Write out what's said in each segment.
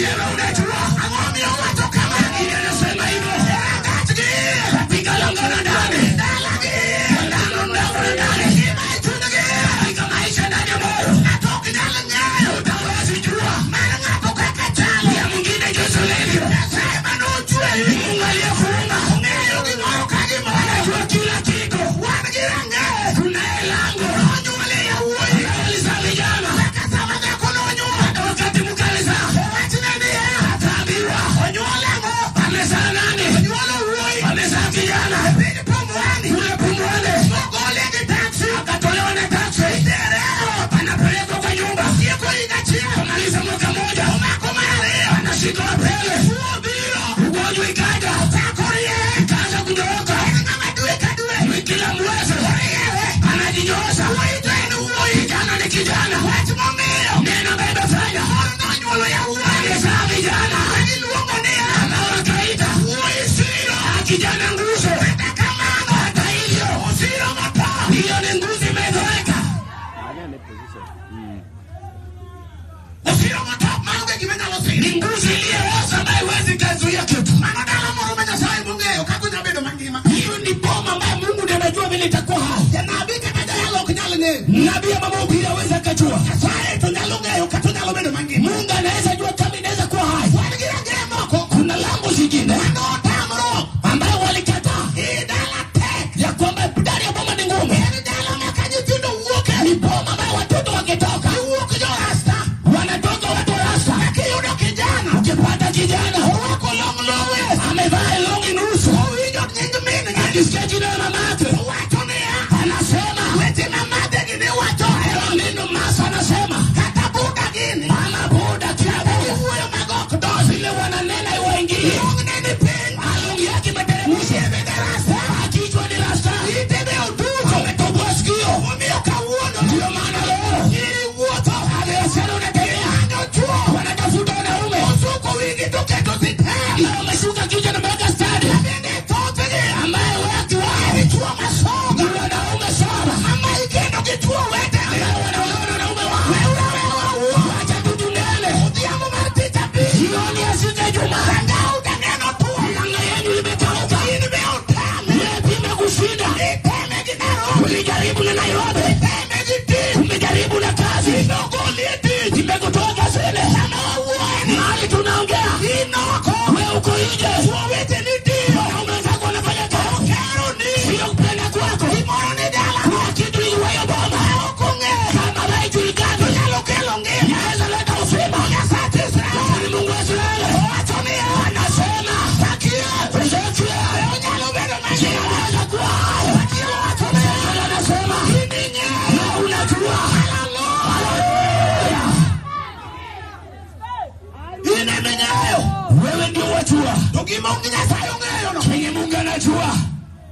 Mwenyewe unajua. Ang'o owacho kama? Lakini anasema hivyo. Rangachgi. Katika lango la ndani. Dalagi. Lango mlango la ndani. Ngima e chunygi. Katika maisha ndani ya moyo. Ng'ato ok nyal ng'eyo. Utawezi jua. Mar ng'ato kaka chalo. Ya mwingine jinsi ulivyo. Nyasaye manochweyi. Mungu aliyekuumba. Ong'eyo gimoro ka gimoro. Anajua kila kitu. Wan gi rang'e. Kunaye lango. Nonyuole yawuoyi. Alizaa vijana. Kaka sama dhako nonyuol. Hata wakati mke alizaa. Owachne niya. Akaambiwa. Onyuol ang'o? Amezaa nani? Onyuolo wuoyi. Amezaa kijana. E piny Pumwani. Kule Pumwani. Mogole gi taksi. Akatolewa na taksi. Itere e ot. Anapelekwa kwa nyumba. Otieko higa achiel. Kamaliza mwaka moja. Omako mar ariyo. Anashika wa pili. Tuo biro. Ugonjwa ikaja. Ochako riere. Ikaanza kunyooka. En ng'ama dwe ka dwe. Kila mwezi. Oriere. Anajinyoosha. Wuoyi to en wuoyi. Kijana ni kijana. Wach momiyo. Neno ambaye imefanya. Moro nonyuolo yawuoyi. Amezaa vijana. Ma giluongo niya. Ambao wakaita. Wuoyi siro. Ah, kijana nguzo. Kata kamano. Hata hivyo. Osiro motho. Hiyo ni nguzo imezeeka. Osiro motho maonge gima nyalo siro. Ni nguzo iliyooza ambayo haiwezi kazuia kitu. Mano dala moro ma Nyasaye mong'eyo kaka onyalo bedo mangima. Hiyo ni boma ambayo Mungu ndiye anajua vile itakuwa hai. Janabi kata jayalo ok nyal ng'eyo. Nabii ama mhubiri hawezi akajua. Nyasaye to nyalo ng'eyo kata onyalo bedo mangima. Mungu anaweza jua kama inaweza kuwa hai. Wan gi rangeye moko Kuna lango zingine manotamruok. ambayo walikataa I dala tek. ya kwamba ndani ya boma ni ngumu. En dala ma ka nyithindo wuoke. Ni boma ambayo watoto wakitoka Giwuok jo rasta. wanatoka watu rasta. Kiyudo kijana. Ukipata kijana Orwako long lowe. amevaa longi nusu, Owinjo nying min gi. akisikia jina la mamake Owacho niya. anasema Weche ma madhe gi ne wacho. hayo neno masa, anasema Kata buda gini. mama boda Kata kiabu giwuoyo mag ok donji. zile wananena iwaingie, Long'ne ni piny. alongi yake imeteremshwa, Wiye bende rasta. kichwa ni rasta, Ite be otucho. ametoboa sikio. Omiyo kawuono. Ndio maana leo Nyiri wuotho. biashara unatembea, Gimanyo chuo. wanatafuta wanaume Osuko wigi to keto sitel. na wameshuka kichwa na mpaka stadi, Bende thothgi. ambaye watu wao Ni chuo masoga. ni wanaume saba Ama ikendo gi chuo wetegi. ambao wanaolewa na wanaume wao. Weura wewa wuo. Wacha tutungane Odhiambo mar tich abich. jioni ya siku ya Ijumaa, Rangau taneno tuo. milango yenu imekauka, In be otame. yepi imekushinda. Iteme gi Nairobi. Ulijaribu na Nairobi, Iteme gi tich. umejaribu na kazi, Nogoli e tich. imekutoa kazini. Sama wawuoyeni. Mahali tunaongea In oko. wewe uko nje, Chuo weteni tiyo. wanaume wenzako wanafanya kazi, Okero ni. sio kupenda kwako. Gimoro ni dala. Kuna kitu iliwayo boma Ok ong'eyo. kama haijulikani, Onyalo kelo ngima. inaweza leta uzima. Nyasach Israel. Lakini Mungu wa Israeli Owacho niya. anasema Sakiel. Ezekiel, Onyalo bedo mangima. inaweza kuwa hai. Sakiel owacho niya. Ezekiel anasema In ing'eyo. na unajua. Haleluya. In ema ing'eyo. Wewe ndio wajua To gima onge Nyasaye ong'eyo no. chenye Mungu anajua.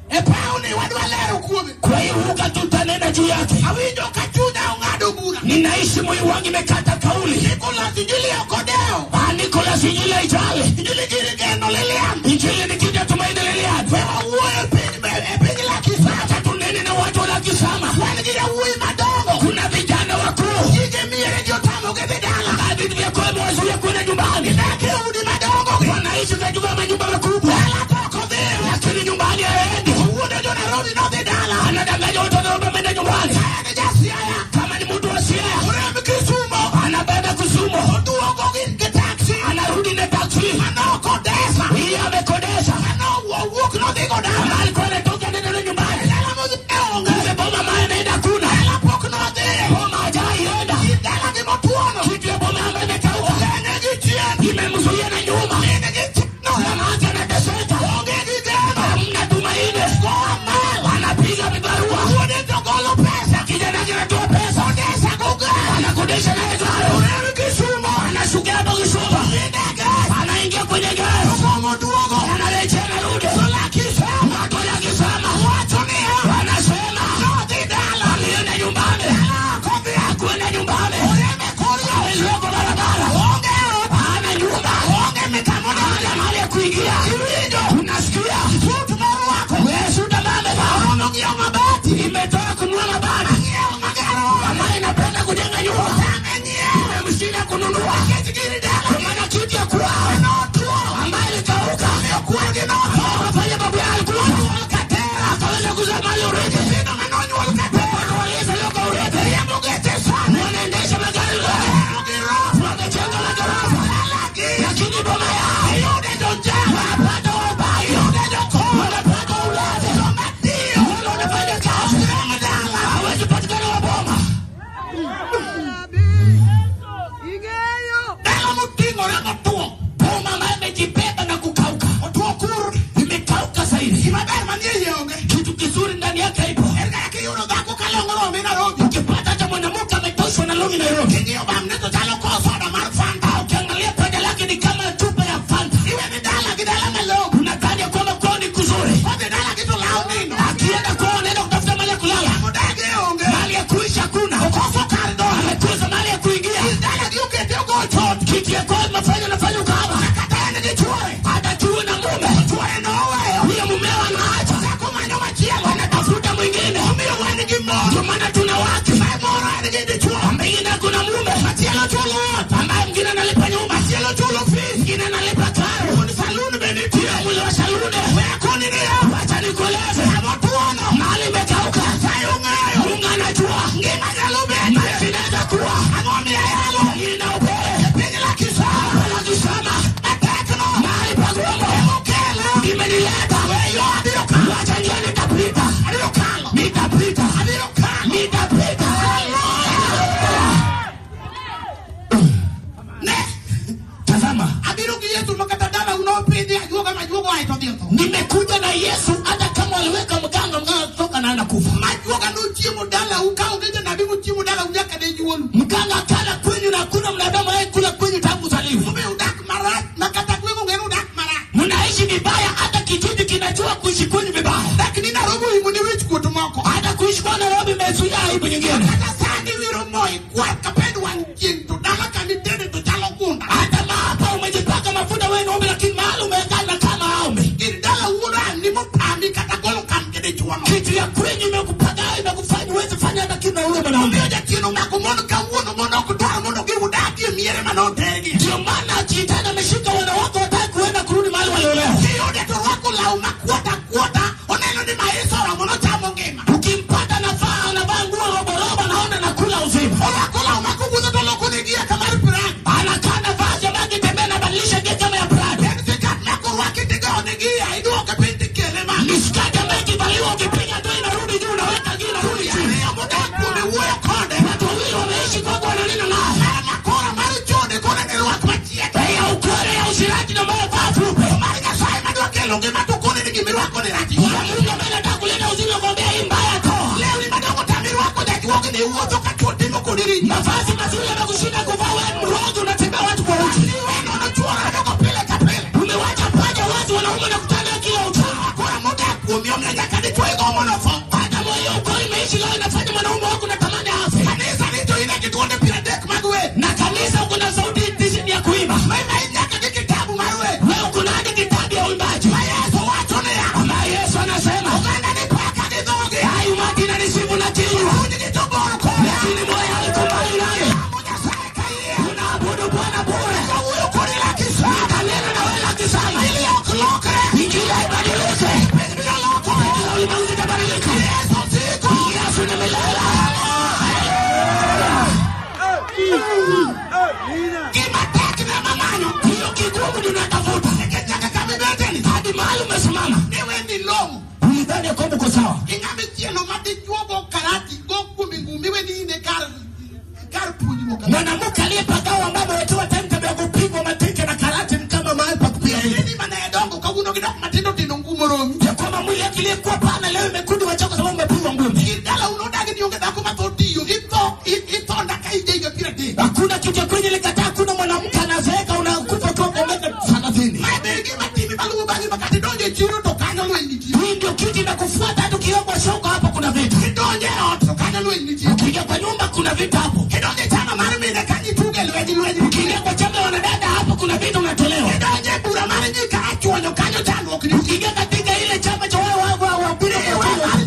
E pawni wadwa lero kuome. Kwa hiyo uga tutanena juu yake. Awinjo ka chunya ong'ado bura. Ninaishi moyo wangu imekata kauli. Nicholas Injili ok odewo. Ah, Nicholas Injili haijali. Injili gir geno Lilian. Injili ni kitu ya tumaini Lilian. We wawuoyo e piny e piny Lakisama. Acha tunene na watu wa Lakisama. Wan gi yawuoyi madongo. Kuna vijana wakuu Gige miere gi otamogi dhi dala. ambaye vitu vya kwao imewazuia kwenda nyumbani. Gidak e udi madongo gi. Wanaishi katika manyumba makubwa, Dala to ok odhiyo. lakini nyumbani haendi. Owuondo jo Nairobi nodhi dala. Anadanganya watu wa Nairobi ameenda nyumbani. Ka en ja Siaya. Kama ni mtu wa Siaya Orem Kisumo. anabeba Kisumu, Oduogo gi taxi. anarudi na taksi. Manokodesa. Hii amekodesha. Manowuok nodhi go dala. Kama alikuwa anatoka nenda na nyumbani. Dala modhi onge. Kumbe boma ambayo anaenda kuna Dala pok nodhiye. boma hajaienda. Dala gi motuono. Kitu ya boma ambayo imekauka Ogeng'e gi chien. imemzuia na nyuma, Min gi chino. mama yake anateseka, Onge gi geno. hamna tumaini. Goa mal. Anapiga vibarua, Wuode to golo pesa. kijana yake anatoa pesa, Odesa go gari. anakodesha naye gari, Orem Kisumo. anashukia hapo Kisumu, Gi ndege. anaingia kwenye longi Nairobi. King'iyo bamne to chalo ko soda mar Fanta. Ukiangalia paja lake ni kama chupa ya Fanta. Iwe ni dala gi dala malong'o. Unadhani ya kwamba kwao ni kuzuri. Odhi dala gi to law nindo. Akienda kwao anaenda kutafuta mahali ya kulala, Odagi onge. mahali ya kuishi hakuna. Okoso kar donjo. Amekosa mahali ya kuingia. Dala gi okete ogo chot. Kiti ya kwao inafanya nafanya ukahaba. Kata en gi chuore. Hata kiwe na mume, Chuore noweyo. huyo mumeo anaacha, Chako manyo machielo. anatafuta mwingine. Omiyo wan gi mon. Ndio maana tuna wake Ma moro en gi dichuo. mwingine kuna mume, Machielo chulo ot. ambaye mwingine analipa nyumba, Machielo chulo fees. mwingine analipa karo, Wuon salun be nitie. mule wa saluni. We akoni niya. Wacha nikueleze, Sama tuono. mahali imekauka, Nyasaye ong'eyo. Mungu anajua Ngima nyalo betie. maisha inaweza kuwa Ang'o miayalo? ina upele Piny Lakisama. Lakisama Matekno. mahali pagumu Emokela. imenileta. Weyo abiro kalo. Wacha njia, nitapita, Abiro kalo. nitapita, Abiro kalo. nitapita. Ne. Tazama, Abiro gi Yesu ma kata dala unopidhi ajuoga majuogo ae to dhi otho. nimekuja na Yesu. Hata kama waliweka mganga, mganga kutoka naenda kufa. Majuoga nochiemo dalau ka onge janabi mochiemo dalau nyaka ne nyuolu. Mganga akala kwenyu na hakuna mwanadamu anayekula kwenyu tangu uzaliwe. Omiyo udak marach ma kata gweng' ong'e ni udak marach. Mnaishi vibaya, hata kijiji kinajua kuishi kwenyu vibaya. Dak ni Nairobi oimo ni wich kuot moko. Hata kuishi kwa Nairobi imezuia aibu nyingine. Kata sani wiro mo ikwar kapend wang' chieng' to dala kamidende to chalo gunda. Hata maapa umejipaka mafuta wewe ng'ombe, lakini mahali umeangana kama aombe. Gir dala wuon an ni mopami kata golo kam gi dichuono. Kitu ya kwenyu imekupaga imekufanya uweze fanya hata kitu na huyo mwanaume. Omiyo jachien omako mon kawuono mondo ok dwar mondo giudagie miere manotergi. Ndio maana shetani ameshika wanawake wataki kuenda kurudi mahali waliolewa. Kiyude to rwako law makuota kuota oneno ni maisa oromo nochamo ngima. Ukimpata nafaa anavaa nguo roboroba, naona nakula uzima. Orwako law makowuotho to loko ne gia ka mar Prado. Anakaa na vaa jamaa akitembea nabadilisha gia kama ya Prado. En sikat makorwaki tigone gia iduoke piny tikele malo. Ni skati ambayo ikivaliwa ukipiga tu inarudi juu, unaweka juu inarudi chini. Ariyo modak kuome wuoyo kode. Watu wawili wameishi kwako wananena naye. Mar makora mar chode kone ne rwak machiek. Ya ukore ya ushirati na moyo vaa fupe. Mar Nyasaye madwa kelo ngima to kone ni gimirwako ni rach. Ya Mungu ambaye anataka kuleta uzima kwambia hii mbaya toa. Lewni madongo tamirwako jajuogi ne wuotho ka chwo timo kodi richo. Mavazi mazuri yamekushinda kuvaa, wewe mrogi unatembea watu kwa uchi. Iwe nono chuora doko pile ka pile. Umewacha paja wazi, wanaume nakutana kila uchao. Makora modak kuomi omiyo nyaka dichwo igombo notho. Hata moyo uko imeishi leo inafanya mwanaume wako unatamani afe. Kanisa ni to ine gi duonde piero adek mag wer. Na kanisa uko na sauti tisini ya kuimba. Mema nyaka gi kitabu mar wer. Wewe uko na hadi kitabu ya uimbaji. Ma Yesu wacho niya. Ambaye Yesu anasema, Oganda ni paka gi dhogi. hai umati inanisifu na kinywa, Chunygi to bor koda. lakini moyo haiko mbali naye. Amo Nyasaye kayiem. Unaabudu Bwana bure. Kawuoyo kodi Lakisama. Nitanena na wewe Lakisama. Injili ok lokre. Injili haibadiliki. Piny biro lokore. Kila ulimwengu itabadilika. Yesu siko. Yesu ni milele. Gima tek ne mamanyo. Hiyo kigumu tunatafuta. Nikech nyaka kama ibeteni. Hadi mahali umesimama. Niwe ni long'o. Ulidhani ya kwamba uko sawa. Ing'ama chielo ma dichuo go karati go kuom ngumi iwe ni in e kar kar puonjruok. Mwanamke aliyepagawa ambaye amewekewa timetable ya kupigwa mateke na karate ni kama mahali pa kupiga. Ni mane dongo kawuono gidok matindo tindo ngumo romi. Ya kwamba mwili yake iliyekuwa pana leo imekundi wacha kwa sababu umepigwa ngumi. Gir dala un odagi ni onge dhako matho tiyo itho itho ndaka ije higa piero adek. Hakuna kitu cha kwenye likataa, hakuna mwanamke anazeeka unakufa ukiwa kwa miaka 30. Ma be gima timi maluwo bang'i ma kata idonjo e chiro to kanyo lweny nitie. Hii ndio kitu inakufuata hata ukiomba soko hapo kuna vita. Kidonjo e ot to kanyo lweny nitie. Ukiingia kwa nyumba kuna vita hapo. Kidonjo e chama mar mine kanyo ituge lweny lweny nitie. Ukiingia kwa chama ya wanadada hapo kuna vita unatolewa. Kidonjo e bura mar ji ka achuonyo kanyo chandruok nitie. Ukiingia katika ile chama cha wale wa wa wa Iwe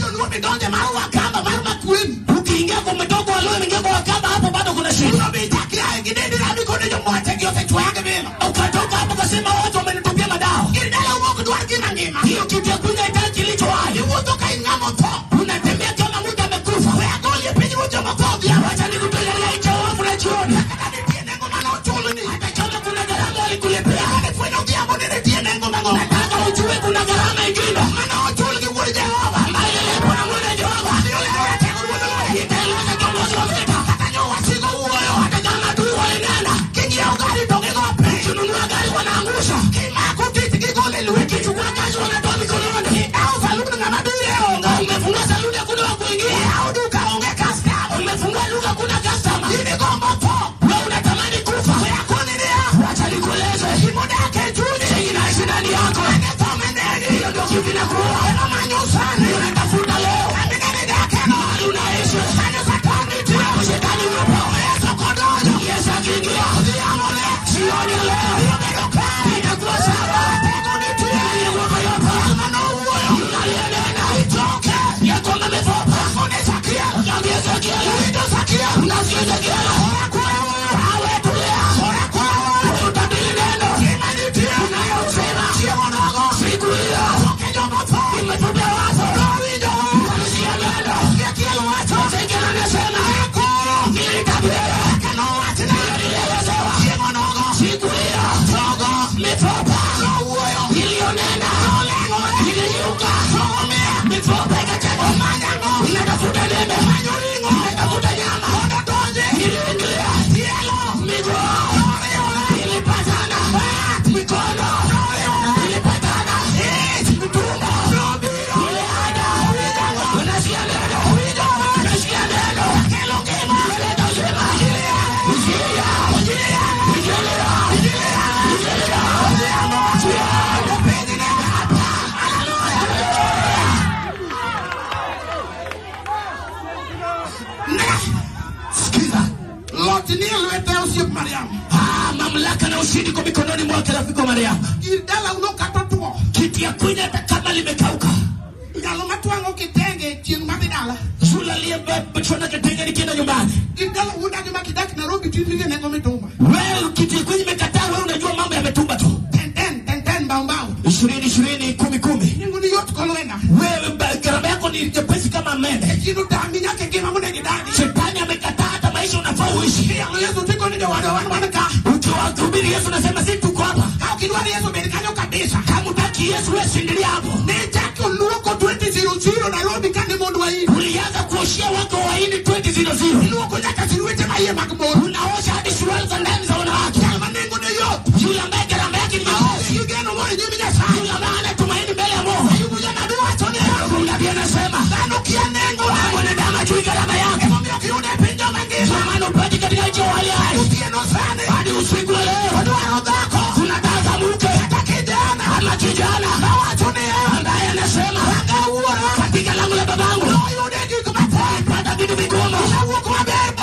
Mamlaka na ushindi kwa mikononi mwake rafiki wa Mariamu. Kiti ya kwenya hata kama limekauka. Yule aliyeshona kitenge nikienda nyumbani. Wewe kiti ya kwenya imekataa, wewe unajua mambo yametumba tu. 20 20 10 10. Wewe gharama yako ni nyepesi kama mende. Shetani amekataa hata maisha unafaa uishi. Ukiwahubiri Yesu unasema si tuko hapa. Kama hutaki Yesu wewe shindilia hapo. Ulianza kuoshia wako wa Hindi 2000. Unaosha hadi suruali za ndani za wanawake. Yule ambaye gharama yake ni nyepesi. Yule ambaye hana tumaini mbele ya Mungu. Nabii anasema mwanadamu hajui gharama yake. Maana upati katika nchi ya walio hai. Hadi usiku wa leo kuna taa za mke ama kijana ambaye anasema katika lango la babangu pata vitu vigumu.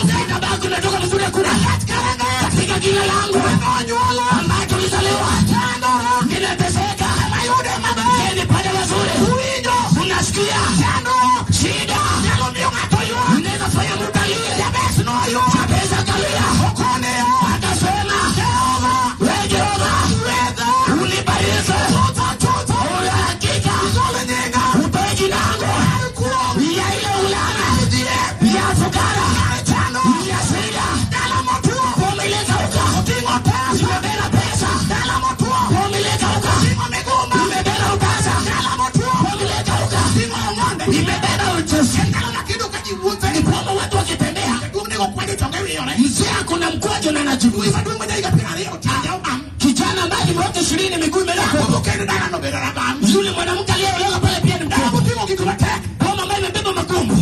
Nitabaki natoka mzuri hakuna. Katika jina langu ambaye tulizaliwa ninateseka. Nipate wazuri. Unasikia shida inaweza fanya mtu alie. Jabez akalia akasema, wewe Jehova unibariki, hakika utoe jina langu ya ile ulana ya fukara ya shida. Pombe ilikauka, imebeba pesa. Pombe ilikauka, imebeba utasa. Pombe ilikauka, imebeba uchosi. Ni kwamba watu wakitembea, mzee ako na mkwaju na anajivuta. Kijana ambaye ni mwaka 20 miguu imelala. Yule mwanamke aliyeolewa pale pia ni mkubwa. Boma ambaye imebeba makombo.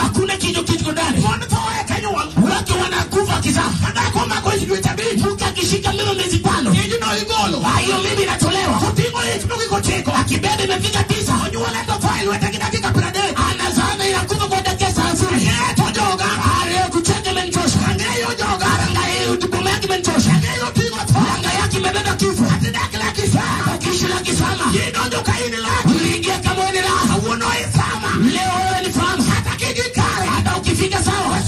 Hakuna kitu kiko ndani. Watu wanakufa kizaa. Mke akishika mimba miezi 5. Hiyo mimba inatolewa. Akibeba imefika 9. Anazaa inakufa kwa dakika 30. Kucheka imenitosha. Boma yake imenitosha. Anga yake imebeba kifo. Ukiishi laki sama. Uliingia kama wewe ni raha. Leo wewe ni fahamu. Hata ukifika sawa.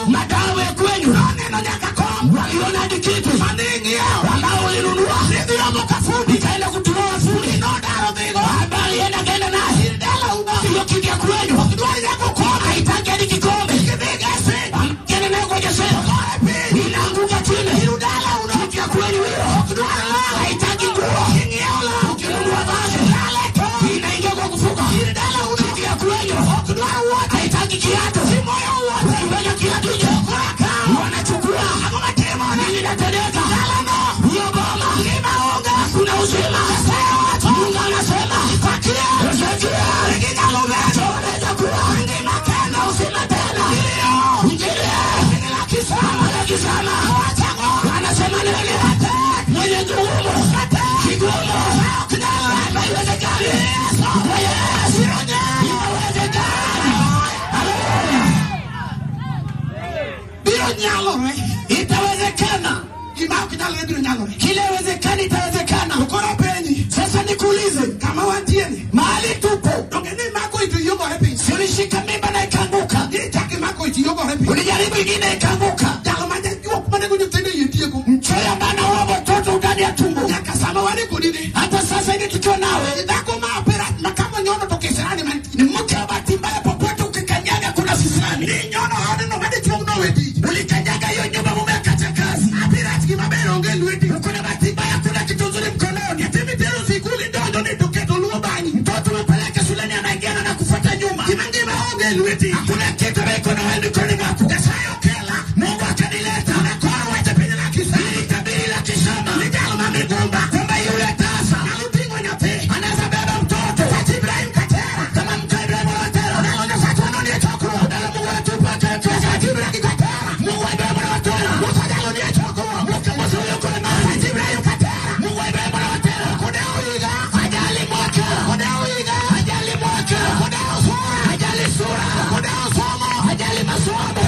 Madawa ya kwenyu. Waliona hadi kitu ambao ulinunua. Ikaenda kutunoa fundi. Habari enda kaenda naye. Hiyo kitu ya kwenyu. Haitaki hadi kikombe. Amkene nayo kwa jeseo. Inaanguka chini. Kitu ya kwenyu hiyo. Haitaki nguo. Ukinunua vazi inaingia kwa kufuka. Kitu ya kwenyu. Haitaki kiatu. Ukiweka kiatu nje wanachukua. Nini inatendeka? Hiyo boma hakuna uzima. Mungu anasema Ezekiel, uzima tena. Injili anasema nini? Mwenye ngumu kigumu haiwezekani. Kwa Yesu inawezekana. Itawezekana. Kile wezekani itawezekana. Sasa nikuulize, kama wantieni mahali tupo, mako itu silishika mimba na ikaanguka. Ogore piny. Ulijaribu ingine ikaanguka. Jal ma jajuok manego nyithindo e tieko. Mchoyo ambaye anaua watoto ndani ya tumbo. Nyaka sama wan e kodi ni. Hata sasa hivi tukiwa nawe Dhako ma opera ma kama nyono to kisirani mantie. ni mke wa bahati mbaya, popote ukikanyaga kuna sisirani. Ni nyono odno ma dichuo nowe tich. Ulikanyaga hiyo nyumba, mume akacha kazi. Adhi rach gi maber onge lweti. Uko na bahati mbaya, kuna kitu nzuri mkononi. Nyathi mitero sikul idonjo ni to keto luo bang'i. Mtoto umepeleka shuleni, anaingia na nakufuata nyuma. Gima ngima onge lweti. Hakuna kitu ambayo iko na wewe mikononi mwako. Nyasaye okela. Mungu akanileta Nakoro wach e piny Lakisa. nilitabiri la kishamba Ni jal ma migumba. kwamba yule tasa Nyalo ting'o nyathi. anaweza beba mtoto Sach Ibrahim Katera. kama mke Ibrahimu anawatera. Ndalo Nyasachwa nonie chokruok. Ndalo Mungu anatupa kesho. Nyasach Ibrahim Katera. Mungu wa Ibrahimu anawatera. Musa jalo nie chokruok. Mke Musa yuko na imani. Sach Ibrahim Katera. Mungu wa Ibrahimu anawatera. Odewo higa. Ajali mwaka. Odewo higa. Ajali mwaka. Odewo sura. Ajali sura. Odewo somo. Ajali masomo.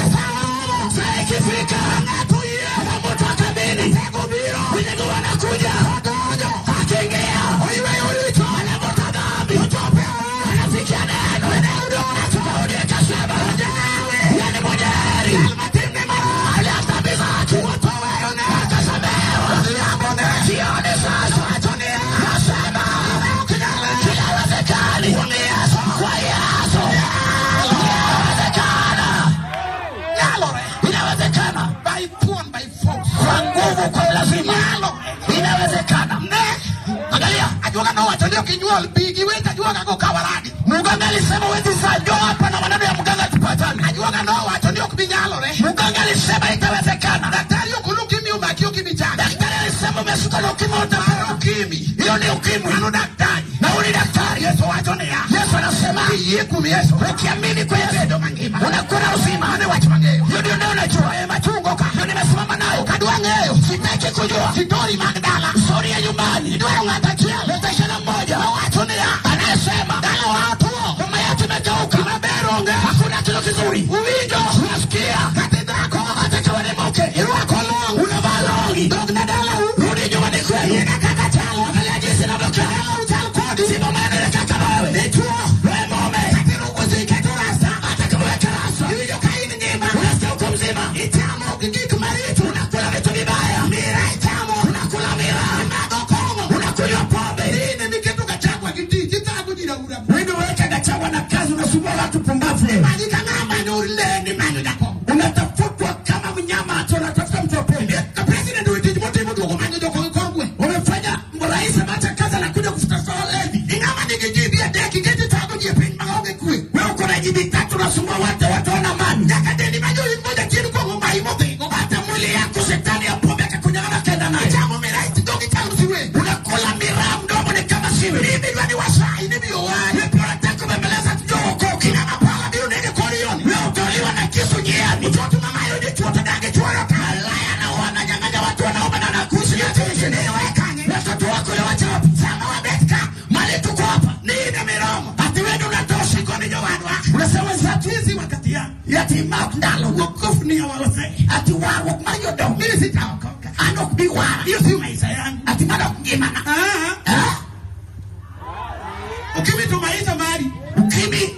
Saa ikifika Ng'ato yie. na mtu akabini. Tego biro. Vinyago wanakuja. Odonjo. Akiingia Oyweyo richo. anavuta dhambi. Ochopo. Anafikia neno. Daudi akasema, yeye ni mwenye heri. Jal matimne marach. Aliacha dhambi zake. Oweyone. Akasamehewa. Odhiambone. Sioni sasa. Owacho niya. Nasema Ok nyalre. kinawezekani. Kuom Yesu. Kwa Yesu. Inawezekana. Nyalore. Inawezekana. By phone, by force. Kwa nguvu, kwa lazima. Nyalore. Inawezekana. Ne. Angalia. Ajuoga nowacho ni ok inyuol bi gi weche ajuoga go kawaradi. Mganga alisema huwezi zaa. Njoo hapa na maneno ya mganga tupatane. Ajuoga nowacho ni ok bi nyalore. Mganga alisema itawezekana. Daktari ok olu ukimwi omaki ok ibi chango. Daktari alisema umeshikwa na ukimwi utapona. Mar ukimwi. Hiyo ni ukimwi. Mano daktari. Na huyu ni daktari. Yesu wacho niya. Yesu anasema Kiyie kuom Yesu. ukiamini kwa Yesu Bedo mangima. unakuwa na uzima. Mano e wach mang'eyo. Hiyo ndio neno najua. E machungo ka. Ndio nimesimama nayo. Ok adwa ng'eyo. Sitaki kujua Sitori mag dala. stori ya nyumbani. Idwaro ng'ato achiel. Nitashana mmoja Owacho niya. anayesema Dalawa otuo. mama yetu imekauka, Gima ber onge. hakuna kitu kizuri. Uwinjo. Unasikia? Kata dhako. Hata kama ni mke Irwako long. unavaa longi, Dog ne dalau. rudi nyumbani kwenu. Ina kaka chalo. Angalia jinsi inavyokaa. Dalau chal kodi. Simama nenda kama wewe. Dichuo. Wewe mume, Kata iruko sike to rasta. hata kama weka rasta, Iwinjo ka in ngima. unasikia uko mzima, Ichamo gi gik maricho. unakula vitu vibaya, Mira ichamo. unakula miraa, Imadho kong'o. unakunywa pombe. In emiketo Gachagua gi tich. Ithago ji raura. Wewe weka Gachagua na kazi, unasumbua watu pumbavu. Wewe Manyi ka ng'ama noleni manyo jakom. unatafutwa kama mnyama, hata unatafuta mtu wa pombe. Ka president owe tich motimo duogo manyo joko gi kor gweng'. Wamefanya rais ameacha kazi, anakuja kutafuta walevi. Ni ng'ama nigi GB adek ikech ithago ji e piny maonge kwe. Wewe uko na jibi tatu, unasumbua watu, watu wana amani. Nyaka dendi ma join moja chien kong'o mayi modhigo. Hata mwili yako shetani ya pombe akakunyang'anya kenda naye. Ichamo miraa dhogi chalo siwe. Unakula miraa, mdomo ni kama siwe. Mimi dwa ni wasai ni biyo wari. Wewe pia unataka kubembeleza tujue Kina mapala biro nege kor yoni. Wewe utauliwa na kisu njiani. Mtoto mamayo dichuo to dagi chuoyo ka. Malaya na wananyang'anya watu wanaume na nakusi Ni we kanye. Watoto wako uliwacha wapi? Sama wabet ka. Mali tuko hapa. Ni ine miromo. Ati wewe ndio unatosha. Koni jowadwa. Unasema wenzetu Sisi wakati ya. yatima Ndalo wuok kofni ya wawase. ati warruok mar jodongo Mimi sitaokoka. an ok bi wara Hiyo sio maisha yangu. ati mano ok ngimana. Ah. Eh? Ukimwi to maisha mari. Ukimwi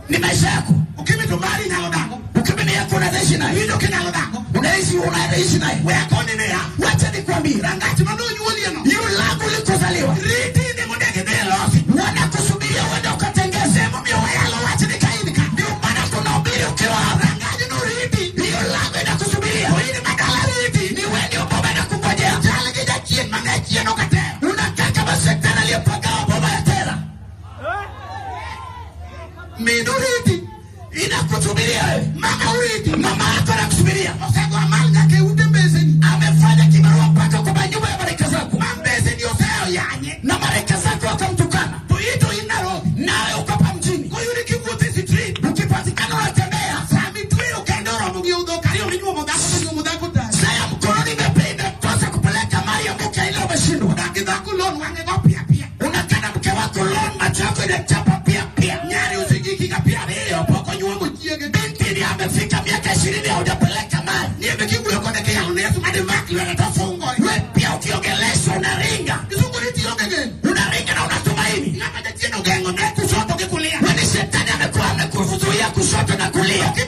ni maisha yako. Ukimwi to mari nyalo dago. Ukimwi ni yako, unaishi naye. Winjo kinyalo dago. Unaishi unaishi naye. We akoni niya. Wacha nikwambie, Rangach manonyuolie no. hiyo lango ulikozaliwa Riti ni mondo gidhi losi. wanakusubiria uende ukatengeze. Emomiyo wayalo wach ni ka in ka. Ndio maana tunahubiri ukiwa hapa. Rangaj no riti. Hiyo lango inakusubiria. To in madala riti. Ni wewe ndio boma inakungojea. Chal gi jachien mane chien ok atero. Unakaa kama shetani aliyepagawa boma ya Tera. Mindu riti. Inakusubiria wewe. Mama uriti. Mama yako anakusubiria. Osego amal nyaka e ute mbeseni. Amefanya kibarua mpaka kwa nyumba ya malaika zako. Ma mbeseni oseo yanye. Na malaika zako wakamtukana. To ito in Nairobi. Nawe uko hapa mjini. Koyudi kiwuotho e street. Ukipatikana unatembea. Sami tweyo kende oromo gi dhok ariyo minyuomo dhako to nyuomo dhako tari. Saa ya mkononi imepinda tosa kupeleka mali ya mke ile umeshindwa. Dak gi dhako lon wang'e go pia pia. Unakaa na mke wako lon, macho yako inachapa pia pia. Nyari osegik higa piero ariyo pok onyuomo chiege. Binti ni amefika miaka 20 hujapeleka mali. Niembe kiwuoyo kode kiyalo ne Yesu madimak lwete to sungore. Wewe pia ukiongeleshwa unaringa. Kisungu ni tionge geno. Unaringa na unatumaini. Ng'ama jachien ogeng'o ne kushoto gi kulia. Wewe ni shetani amekuwa amekuzuia kushoto na kulia. Ok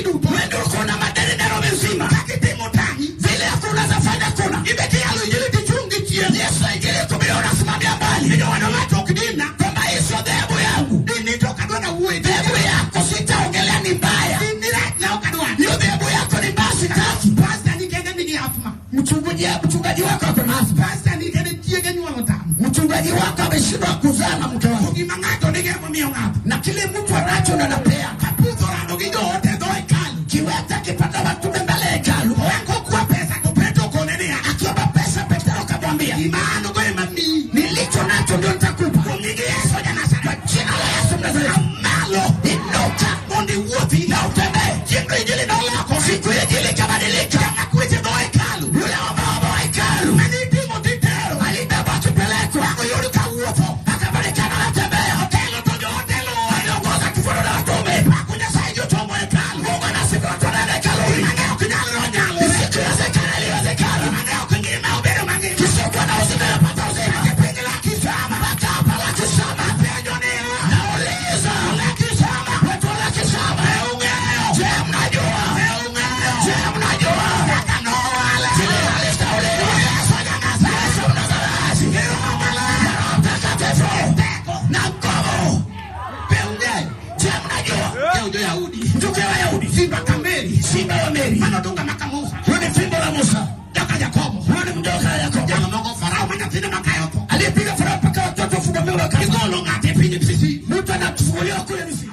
duto. Wewe ndio uko na madeni Nairobi nzima. Kaka itimo tami. Vile hakuna zafanya kuna. Ibet iyalo injili tichung' gi chien. Yesu injili kuhubiri unasimamia mbali. Ni jowado ng'ato ok dinna. Kwamba hii sio dhehebu yangu. Dini to ok adwa nawuoye. Dhehebu yako sitaongelea ni mbaya. Dini rach na ok adwa. Hiyo dhehebu yako ni mbaya sitaki. Pastor ni kende nigi asthma. Mchungaji wako ako na asthma. Pastor ni kende chiege nyuolo tamo. Mchungaji wako ameshindwa kuzaa na mke To wako. gima ng'ato nigi emomiyo ng'ato. Na kile mtu anacho ndo anapea. Kapudho rado gi joote e dho hekalu. Kiwete akipata watume mbele ya hekalu. Oyango kwa pesa to Petro okone niya. Akiomba pesa Petro akamwambia, Gima an go ema miyi. nilicho nacho ndio nitakupa. Kuom nying Yesu ja Nazareth. Kwa jina la Yesu Mnazareti. Malo. Inuka Mondo iwuothi. na utembee. Chieng'no injili noloko. Siku ile injili ikabadilika. Joma kweche dho hekalu. Yule mama wa hekalu Mane itimo titero. alibebwa akipelekwa, Oyud ka wuotho. akapatikana anatembea. Otelo to joote luwe. Aliongoza kifundo na watume. Pako Nyasaye jochomo hekalu. Mungu anasifiwa watu wanaenda hekaluni. Gima ne ok nyalre onyalore. Isichowezekana iliwezekana. Gima ne ok ngima obedo mangima. Kisiokuwa na uzima inapata uzima. E piny Lakisama. Mpaka hapa Lakisama. Apenjo niya. Nauliza. Lakisama. Watu wa Lakisama. Be ung'eyo. Je, mnajua? Be ung'eyo. Je, mnajua? Kaka nowale. Vile alistauliwa. Yesu ja Nazareth. Yesu Mnazareti. Gi Roho Maler. Roho Mtakatifu. Teko. Na nguvu. Be ung'eyo. Je, mnajua? Keo jo-Yahudi. Mtuke wa Yahudi. Simba Kameli. Simba wa Meri. Mano dunga maka Musa. Huyu ni fimbo la Musa. Joka Jakobo. Huyu ni mdoka wa Yakobo. Jalo mogo Farao ma nyathine makayo tho. Aliyepiga Farao mpaka watoto fugamia wakafa. Igolo ng'ato e piny Misri. Mtu anafufuliwa kule Misri.